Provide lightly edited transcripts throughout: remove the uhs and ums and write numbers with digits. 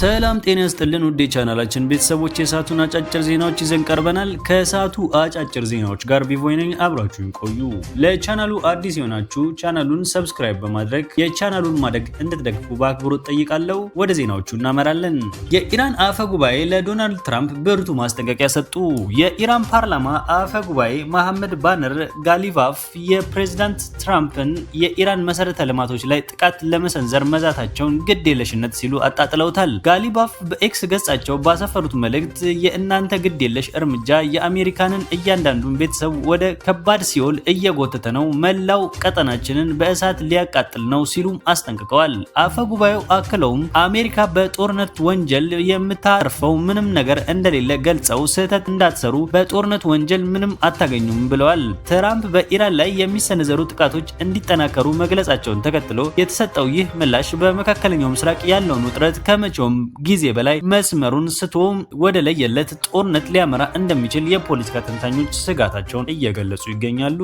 ሰላም ጤና ይስጥልን ውድ የቻናላችን ቤተሰቦች፣ የሰዓቱን አጫጭር ዜናዎች ይዘን ቀርበናል። ከሰዓቱ አጫጭር ዜናዎች ጋር ቢቮይ ነኝ፣ አብራችሁን ቆዩ። ለቻናሉ አዲስ የሆናችሁ ቻናሉን subscribe በማድረግ የቻናሉን ማደግ እንድትደግፉ በአክብሮት ጠይቃለሁ። ወደ ዜናዎቹ እናመራለን። የኢራን አፈ ጉባኤ ለዶናልድ ትራምፕ ብርቱ ማስጠንቀቂያ ሰጡ። የኢራን ፓርላማ አፈ ጉባኤ መሐመድ ባነር ጋሊቫፍ የፕሬዝዳንት ትራምፕን የኢራን መሰረተ ልማቶች ላይ ጥቃት ለመሰንዘር መዛታቸውን ግድ የለሽነት ሲሉ አጣጥለውታል። ጋሊባፍ በኤክስ ገጻቸው ባሰፈሩት መልእክት የእናንተ ግድ የለሽ እርምጃ የአሜሪካንን እያንዳንዱን ቤተሰብ ወደ ከባድ ሲኦል እየጎተተ ነው፣ መላው ቀጠናችንን በእሳት ሊያቃጥል ነው ሲሉም አስጠንቅቀዋል። አፈ ጉባኤው አክለውም አሜሪካ በጦርነት ወንጀል የምታርፈው ምንም ነገር እንደሌለ ገልጸው ስህተት እንዳትሰሩ፣ በጦርነት ወንጀል ምንም አታገኙም ብለዋል። ትራምፕ በኢራን ላይ የሚሰነዘሩ ጥቃቶች እንዲጠናከሩ መግለጻቸውን ተከትሎ የተሰጠው ይህ ምላሽ በመካከለኛው ምስራቅ ያለውን ውጥረት ከመቼውም ጊዜ በላይ መስመሩን ስቶ ወደ ለየለት ጦርነት ሊያመራ እንደሚችል የፖለቲካ ተንታኞች ስጋታቸውን እየገለጹ ይገኛሉ።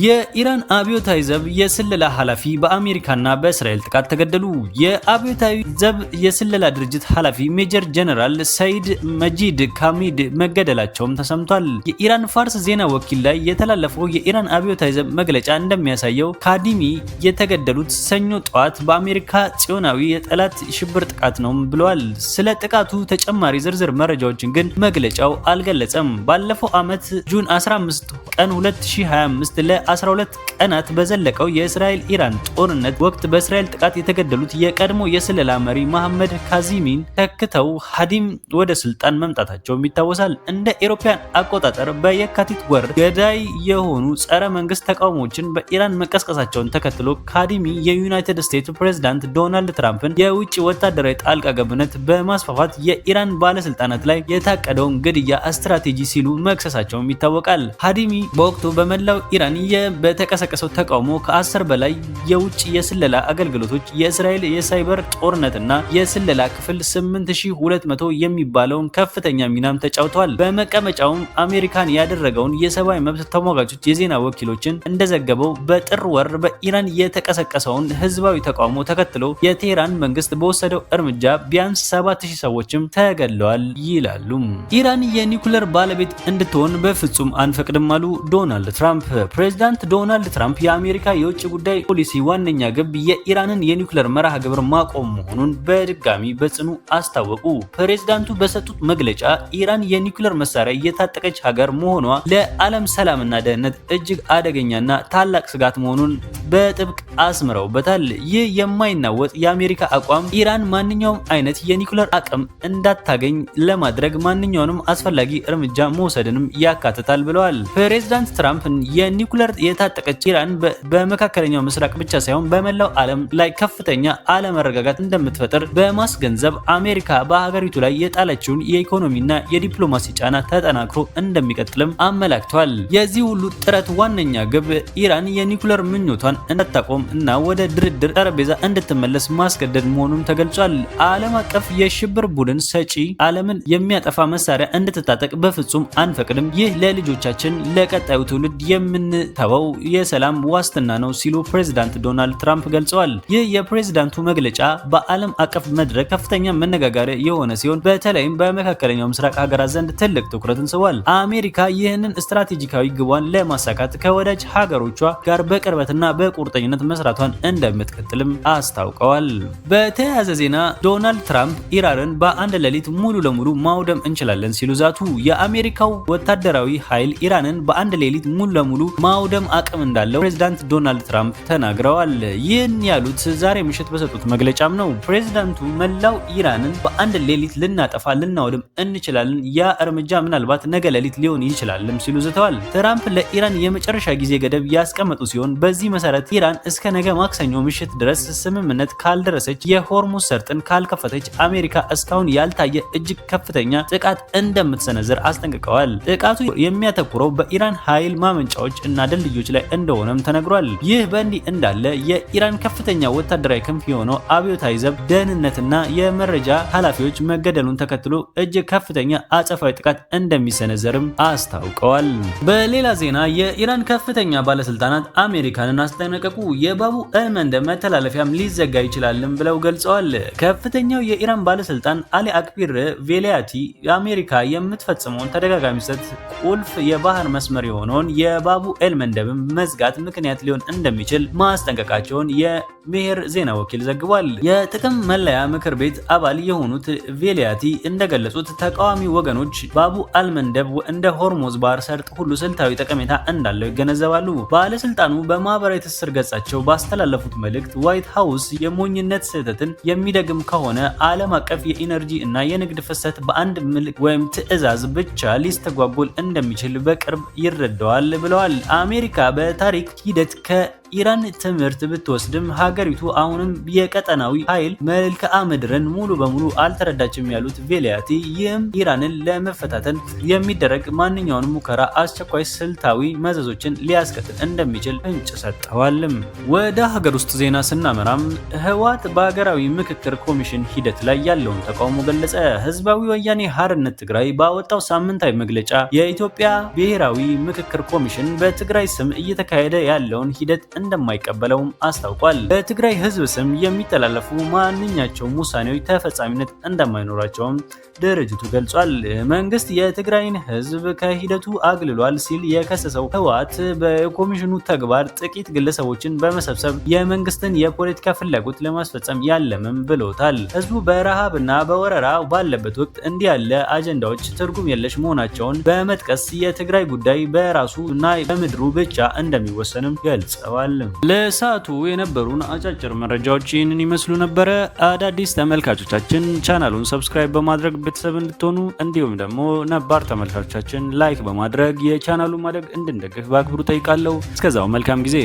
የኢራን አብዮታዊ ዘብ የስለላ ኃላፊ በአሜሪካና በእስራኤል ጥቃት ተገደሉ። የአብዮታዊ ዘብ የስለላ ድርጅት ኃላፊ ሜጀር ጀነራል ሰይድ መጂድ ካሚድ መገደላቸውም ተሰምቷል። የኢራን ፋርስ ዜና ወኪል ላይ የተላለፈው የኢራን አብዮታዊ ዘብ መግለጫ እንደሚያሳየው ካዲሚ የተገደሉት ሰኞ ጠዋት በአሜሪካ ጽዮናዊ የጠላት ሽብር ጥቃት ነው ብለዋል። ስለ ጥቃቱ ተጨማሪ ዝርዝር መረጃዎችን ግን መግለጫው አልገለጸም። ባለፈው ዓመት June 15 ቀን 2025 ለ12 ቀናት በዘለቀው የእስራኤል ኢራን ጦርነት ወቅት በእስራኤል ጥቃት የተገደሉት የቀድሞ የስለላ መሪ መሐመድ ካዚሚን ተክተው ሀዲም ወደ ስልጣን መምጣታቸውም ይታወሳል። እንደ ኤሮፓያን አቆጣጠር በየካቲት ወር ገዳይ የሆኑ ጸረ መንግስት ተቃውሞችን በኢራን መቀስቀሳቸውን ተከትሎ ካዲሚ የዩናይትድ ስቴትስ ፕሬዝዳንት ዶናልድ ትራምፕን የውጭ ወታደራዊ ጣልቃ ገብነት በማስፋፋት የኢራን ባለስልጣናት ላይ የታቀደውን ግድያ ስትራቴጂ ሲሉ መክሰሳቸውም ይታወቃል። ሀዲሚ በወቅቱ በመላው ኢራን በተቀሰቀሰው ተቃውሞ ከ10 በላይ የውጭ የስለላ አገልግሎቶች፣ የእስራኤል የሳይበር ጦርነትና የስለላ ክፍል 8200 የሚባለውን ከፍተኛ ሚናም ተጫውተዋል። በመቀመጫውም አሜሪካን ያደረገውን የሰብአዊ መብት ተሟጋቾች የዜና ወኪሎችን እንደዘገበው በጥር ወር በኢራን የተቀሰቀሰውን ህዝባዊ ተቃውሞ ተከትሎ የቴህራን መንግስት በወሰደው እርምጃ ቢያንስ 7000 ሰዎችም ተገድለዋል ይላሉ። ኢራን የኒውክለር ባለቤት እንድትሆን በፍጹም አንፈቅድም አሉ ዶናልድ ትራምፕ። ፕሬዚዳንት ዶናልድ ትራምፕ የአሜሪካ የውጭ ጉዳይ ፖሊሲ ዋነኛ ግብ የኢራንን የኒውክለር መርሃ ግብር ማቆም መሆኑን በድጋሚ በጽኑ አስታወቁ። ፕሬዚዳንቱ በሰጡት መግለጫ ኢራን የኒውክለር መሳሪያ የታጠቀች ሀገር መሆኗ ለዓለም ሰላምና ደህንነት እጅግ አደገኛና ታላቅ ስጋት መሆኑን በጥብቅ አስምረውበታል። ይህ የማይናወጥ የአሜሪካ አቋም ኢራን ማንኛውም አይነት የኒውክለር አቅም እንዳታገኝ ለማድረግ ማንኛውንም አስፈላጊ እርምጃ መውሰድንም ያካትታል ብለዋል። ፕሬዚዳንት ትራምፕ የኒውክለር የታጠቀች ኢራን በመካከለኛው ምስራቅ ብቻ ሳይሆን በመላው ዓለም ላይ ከፍተኛ አለመረጋጋት እንደምትፈጥር በማስገንዘብ አሜሪካ በሀገሪቱ ላይ የጣለችውን የኢኮኖሚና የዲፕሎማሲ ጫና ተጠናክሮ እንደሚቀጥልም አመላክተዋል። የዚህ ሁሉ ጥረት ዋነኛ ግብ ኢራን የኒውክለር ምኞቷን እንዳታቆም እና ወደ ድርድር ጠረጴዛ እንድትመለስ ማስገደድ መሆኑን ተገልጿል። ዓለም አቀፍ የሽብር ቡድን ሰጪ ዓለምን የሚያጠፋ መሳሪያ እንድትታጠቅ በፍጹም አንፈቅድም። ይህ ለልጆቻችን ለቀጣዩ ትውልድ የምንተወው የሰላም ዋስትና ነው ሲሉ ፕሬዚዳንት ዶናልድ ትራምፕ ገልጸዋል። ይህ የፕሬዚዳንቱ መግለጫ በዓለም አቀፍ መድረክ ከፍተኛ መነጋገሪያ የሆነ ሲሆን በተለይም በመካከለኛው ምስራቅ ሀገራት ዘንድ ትልቅ ትኩረትን ስቧል። አሜሪካ ይህንን ስትራቴጂካዊ ግቧን ለማሳካት ከወዳጅ ሀገሮቿ ጋር በቅርበትና በቁርጠኝነት መስራቷን እንደምትቀጥልም አስታውቀዋል። በተያያዘ ዜና ዶናልድ ትራምፕ ኢራንን በአንድ ሌሊት ሙሉ ለሙሉ ማውደም እንችላለን ሲሉ ዛቱ። የአሜሪካው ወታደራዊ ኃይል ኢራንን በአንድ ሌሊት ሙሉ ለሙሉ ማውደም አቅም እንዳለው ፕሬዝዳንት ዶናልድ ትራምፕ ተናግረዋል። ይህን ያሉት ዛሬ ምሽት በሰጡት መግለጫም ነው። ፕሬዝዳንቱ መላው ኢራንን በአንድ ሌሊት ልናጠፋ ልናወድም እንችላለን፣ ያ እርምጃ ምናልባት ነገ ሌሊት ሊሆን ይችላልም ሲሉ ዝተዋል። ትራምፕ ለኢራን የመጨረሻ ጊዜ ገደብ ያስቀመጡ ሲሆን በዚህ መሰረት ኢራን እስከ ነገ ማክሰኞ ምሽት ድረስ ስምምነት ካልደረሰች፣ የሆርሙዝ ሰርጥን ካልከፈተች አሜሪካ እስካሁን ያልታየ እጅግ ከፍተኛ ጥቃት እንደምትሰነዝር አስጠንቅቀዋል። ጥቃቱ የሚያተኩረው በኢራን ኃይል ማመንጫዎች እና ድልድዮች ላይ እንደሆነም ተነግሯል። ይህ በእንዲህ እንዳለ የኢራን ከፍተኛ ወታደራዊ ክንፍ የሆነው አብዮታዊ ዘብ ደህንነትና የመረጃ ኃላፊዎች መገደሉን ተከትሎ እጅግ ከፍተኛ አጸፋዊ ጥቃት እንደሚሰነዘርም አስታውቀዋል። በሌላ ዜና የኢራን ከፍተኛ ባለስልጣናት አሜሪካንን አስጠነቀቁ። የባቡ ኤልመንደብ መተላለፊያም ሊዘጋ ይችላልም ብለው ገልጸዋል። ከፍተኛው የኢራን የኢራን ባለስልጣን አሊ አክቢር ቬላያቲ አሜሪካ የምትፈጽመውን ተደጋጋሚ ስህተት ቁልፍ የባህር መስመር የሆነውን የባቡ ኤልመንደብን መዝጋት ምክንያት ሊሆን እንደሚችል ማስጠንቀቃቸውን የሜሄር ዜና ወኪል ዘግቧል። የጥቅም መለያ ምክር ቤት አባል የሆኑት ቬላያቲ እንደገለጹት ተቃዋሚ ወገኖች ባቡ አልመንደብ እንደ ሆርሙዝ ባህር ሰርጥ ሁሉ ስልታዊ ጠቀሜታ እንዳለው ይገነዘባሉ። ባለስልጣኑ በማህበራዊ ትስስር ገጻቸው ባስተላለፉት መልእክት ዋይት ሀውስ የሞኝነት ስህተትን የሚደግም ከሆነ ዓለም አቀፍ የኢነርጂ እና የንግድ ፍሰት በአንድ ምልክ ወይም ትዕዛዝ ብቻ ሊስተጓጎል እንደሚችል በቅርብ ይረዳዋል ብለዋል። አሜሪካ በታሪክ ሂደት ከኢራን ትምህርት ብትወስድም ሀገሪቱ አሁንም የቀጠናዊ ኃይል መልክዓ ምድርን ሙሉ በሙሉ አልተረዳችም ያሉት ቬላያቲ፣ ይህም ኢራንን ለመፈታተን የሚደረግ ማንኛውንም ሙከራ አስቸኳይ ስልታዊ መዘዞችን ሊያስከትል እንደሚችል ፍንጭ ሰጥተዋልም። ወደ ሀገር ውስጥ ዜና ስናመራም ህወሓት በሀገራዊ ምክክር ኮሚሽን ሂደት ላይ ያለውን ተቃውሞ ገለጸ። ህዝባዊ ወያኔ ሓርነት ትግራይ ባወጣው ሳምንታዊ መግለጫ የኢትዮጵያ ብሔራዊ ምክክር ኮሚሽን በትግራይ ስም እየተካሄደ ያለውን ሂደት እንደማይቀበለውም አስታውቋል። በትግራይ ህዝብ ስም የሚተላለፉ ማንኛቸውም ውሳኔዎች ተፈጻሚነት እንደማይኖራቸውም ድርጅቱ ገልጿል። መንግስት የትግራይን ህዝብ ከሂደቱ አግልሏል ሲል የከሰሰው ህወሓት በኮሚሽኑ ተግባር ጥቂት ግለሰቦችን በመሰብሰብ የመንግስትን የፖለቲካ ፍላጎት ለማስፈጸም ያለምም ብሎታል። ህዝቡ በረሃብና በወረራ ባለበት ወቅት እንዲህ ያለ አጀንዳዎች ትርጉም የለሽ መሆናቸውን በመጥቀስ የትግራይ ጉዳይ በራሱ እና በምድሩ ብቻ እንደሚወሰንም ገልጸዋል። ለሰዓቱ የነበሩን አጫጭር መረጃዎች ይህንን ይመስሉ ነበረ። አዳዲስ ተመልካቾቻችን ቻናሉን subscribe በማድረግ ቤተሰብ እንድትሆኑ እንዲሁም ደግሞ ነባር ተመልካቾቻችን like በማድረግ የቻናሉን ማደግ እንድንደግፍ በአክብሮት እጠይቃለሁ። እስከዛው መልካም ጊዜ።